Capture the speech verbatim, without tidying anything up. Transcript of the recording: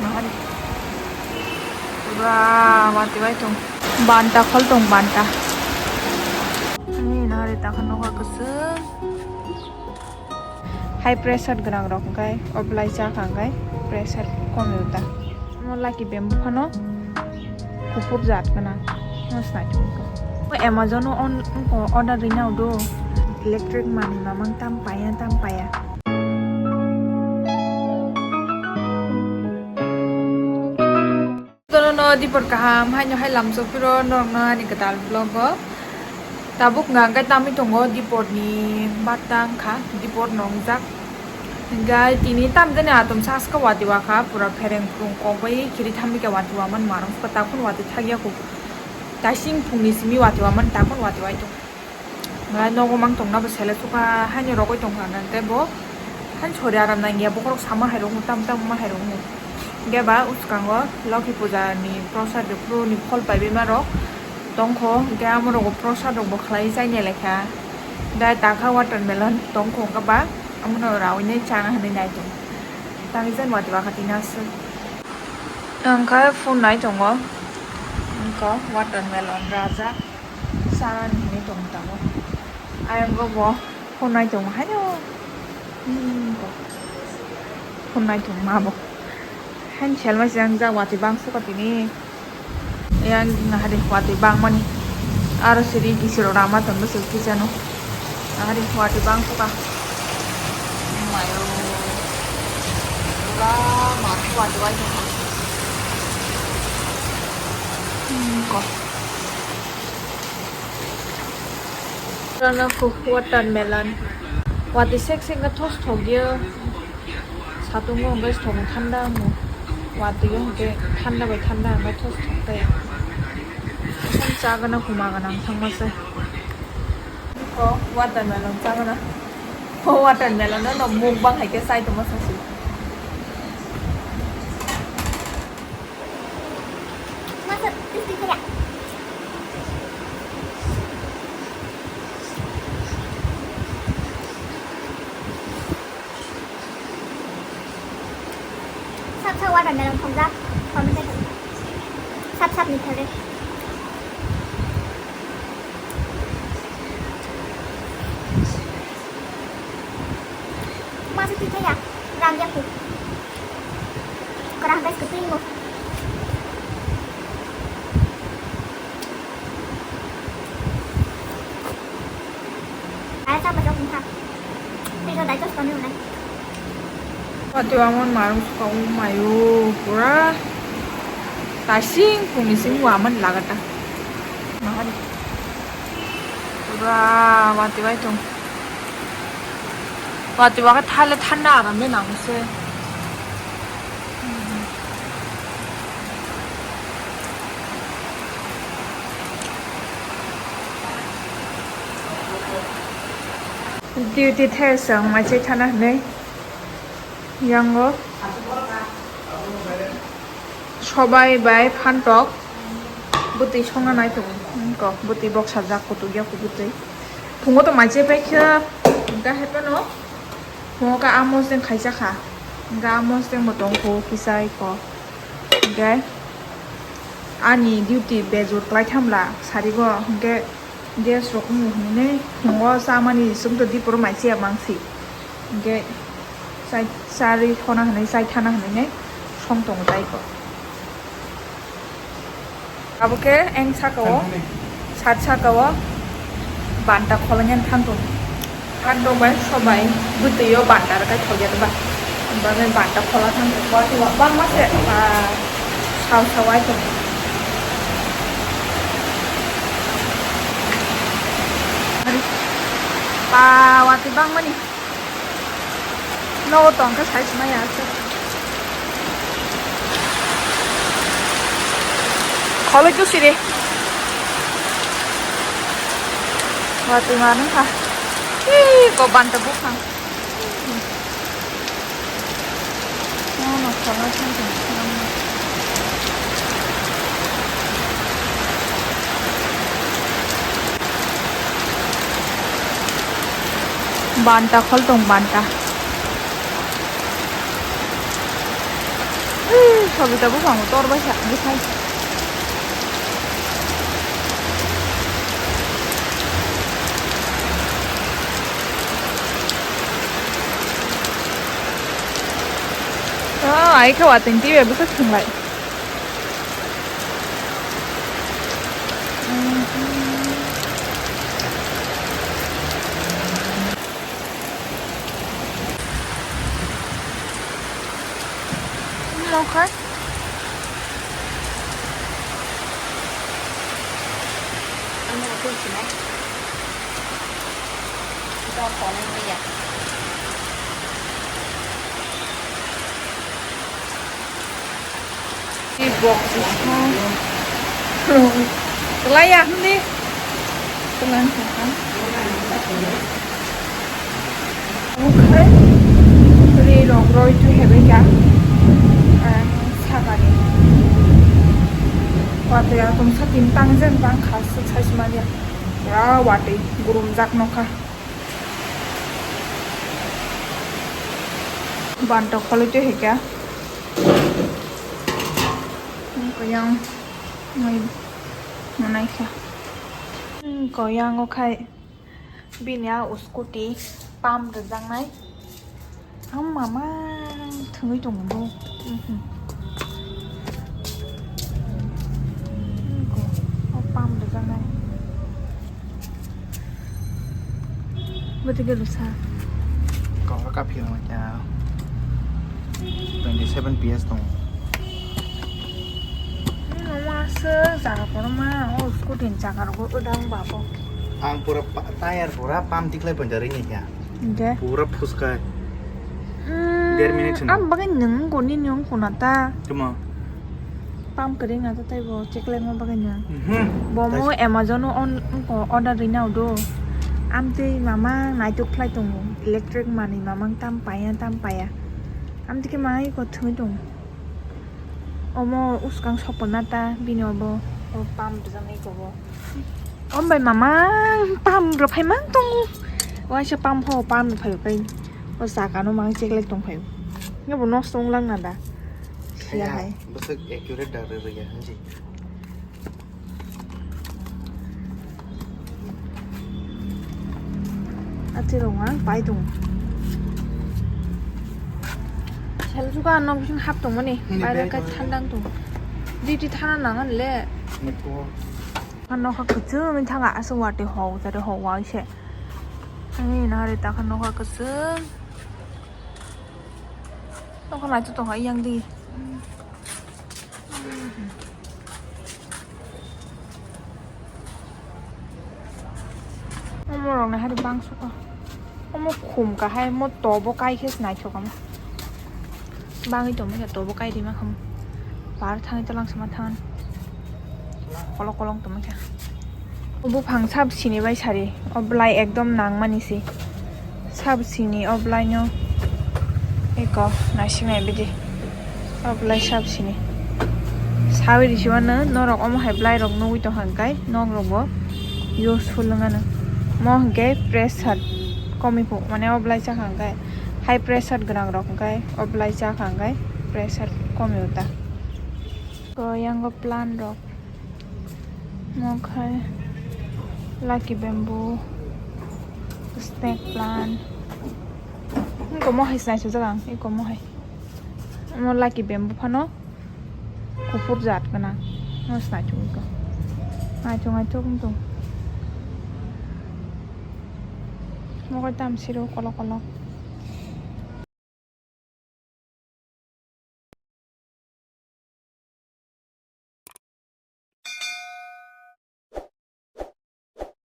Nahari. Pura mati bai tong. Banta khol tong banta. Ani nahari takha nokha kwchwng. High pressure gwnang rok hwnkhe oblai chakha hwnkhe pressure komio ta. Mo lucky bamboo phano kuphur jat gwnang. Mo snai thung kha. Mo Amazon o on, on order rinai do. Electric manwi mamang tam paya tam paya. Tono no dipor kaham, haino hai lamsok phiro norokno ani kwtal vlog o. Tabuk hwnkha hwnkhe tamwi tongo dipor ni batta wngkha, dipor no wngjak. Hwnkhe tini tamjani atom saska watwi wakha, pura phereng phurung kok bai khiri thamwi khe watwi waman marwng sukha, takhun watwi thakya kho. Taising phungni simi watwi waman takhun watwi wai tong. Malai nogo mang tongna bo sele suka haino rogoi tongkha hwnkhe bo haino sori aram nangya bokhorok sama hai rokno tam tam ma hai rokno. Hwnkhe ba uskango Lokhi puja ni prosad rok phuru ni phol paibai ma rok tongkho hwnkhe amo rogo prosad rok bo khlai chaina lekha. Dai takha watermelon tongkho hwnkhe ba amono rawi nai chana hinwi nai tong. Tangwi jan watwi wakha tini aswk. Wngkha phunai tongo wngkha watermelon rajak. Chanani hinwi tong tongo. Ayang go bo phunai tongo haino. Hmm, bo phunai tong ma bo. Hain selma se ang ja watwi bang suka tini. Yang hari watwi bang mani. Aro siri kisiro rama tong bwswk kisa no. Hari watwi bang suka. Mayo. Pura ma watwi bai tong. Hmm, ko. Rana kuk watermelon. Watwi sek sek khe thos thok ya. Satung o hwnkhe thok thanda wngo. Watwi o hwnkhe thanda bai thanda hwnkhe thos thok tei. Cha gana kuma gana thangma se. O watermelon cha gana. O watermelon no mukbang hai khe chai tongma se. Masa, terus dikira. Sap sap watermelon thongjak, thongjak. Sap sap ni thare. Masa tikaya, rang ya ku. Kerang guys, keping mo. Ay, sa masuk ni ha. Ni so dai tos kami unai. Pati wangon marung suka umayo pura. Tasing kumi sing waman lagata. Mahari. Pura mati bai tong. Watwi wakhe thale thanda aram de nang se. Duty the se ang mai se thana hinwi. Yango. Sobai bai phantok bwtwi songna nai tongo. Wngkha bwtwi boksa jak kutuk ya bwtwi. Phungo to mai se paikha, hwnkha haphano phungo khe amos deng khaisa kha. Hwnkha amos deng bo tongkho kisa iko. Hwnkhe ani duty bejor klai thamla sarigo hwnkhe gas rok wng hinwi phungo chamani chwngto diporo mai se ya mangsi. Hwnkhe chai, charwi khona hinwi, chai thana hinwi song tongo tei ko. Abo khe eng saka o, sat saka o banta kholongya thang tongo. Phantok bai sobai bwtwi o banta rwkhai thokya ba. Banta khola thang tongo. Watwi bangma se, ah, sao sao ai tongo. Ba watwi bangmani. Nogo tong khe sai se maya se. Kholoi tu siri. Watwi manung kha. Ih, ko banta buphang. Banta khol tong banta. Sabita buphang tor bai sa bwthai. Oh, ai khe watwi twi bai bwswk thwnglai. Nokha. Box. Kelai ya, hindi. Kelai ya. Okay. Ri rok roi tu hebai ka. Ah, sagani. Watwi atum satin tang jen tang khas sai sima dia. Pura watwi gurum jak nokha. Bantok kholo tu heka. Koyang mai manai kha. Koyang o khai. Bini a scooty pump rwjaknai. Ang mama thwngwi tongo bo. Mhm. O pump rwjaknai. Bwtwi khe rwsa. Kok rw kaphi rwma kya. Twenty seven P S tongo. Mama aswk jaga kotorma, o scooty ni jaga rwgo odang babo. Ang pura pa-, tire pura pump tikhlai ponjari ni kya. Hingke? Pura phuskai. Mm, Der minute hino. Ang bagwi nwng wngkha nini wngkha na ta. Tamo? Pump kwrwi na ta tei bo cheklai ma bagwi nwng. Mhm. Bo mo Amazon o on, wngkha order rina udo. Amtwi mama naituk khlai tongo. Electric manwi mama tam paya, tam paya. Amtwi khe ma iko thwngwi tongo. Omo uskang soponna ta bini obo, o pump rwjaknai kobo. Om bai mama pump rwphai mang tongo. Waisa pump pho pump rwphai bai. O saka no mang cheklai tongphai. Nge bo nosto wng lang na da. Siya hai. Bwswk accurate da rwrwya hanji. Ati rong ang pai tung. Sel juga nok bising hap tung mani. Ni Bayar bai kai tung. Thandang tung. Di di thana nangan le. Ni po. Ano ha kuchu min thanga asu wate ho tare ho wa se. Ani na re ta khan nok ha kuchu. Nok ha na chu to ha yang di. Omo rok nahari bangsuka. Omo khum kahai, mo tobo kai khe naithok omo. Bangwi tongma khe tobo kai rima kham. Par thangwi tolang sama thangan. Kolok kolong tongma khe. Buphang sab sini bai sari. O blai ekdom nangmani si. Sab sini o blai no eko naising nai bidi. O blai sab sini. Sawi risi wano norok omo hai blai rok nugwi tong hang kai nok rok bo useful wng ano. Mo hwnkhe pressure komi pho mane o blai chakha hwnkhe high pressure gwnang rok hwnkhe o blai chakha hwnkhe pressure komi uta. Ko yango plan rok. Mo khai lucky bamboo, snake plant. Iko mo hai sinai sujak ang, iko mo hai. Mo lucky bamboo phano kuphur jat gwnang. Mo sinai sujak iko. Naitok naitok wng tong. Mo khai tam siro kolok kolok.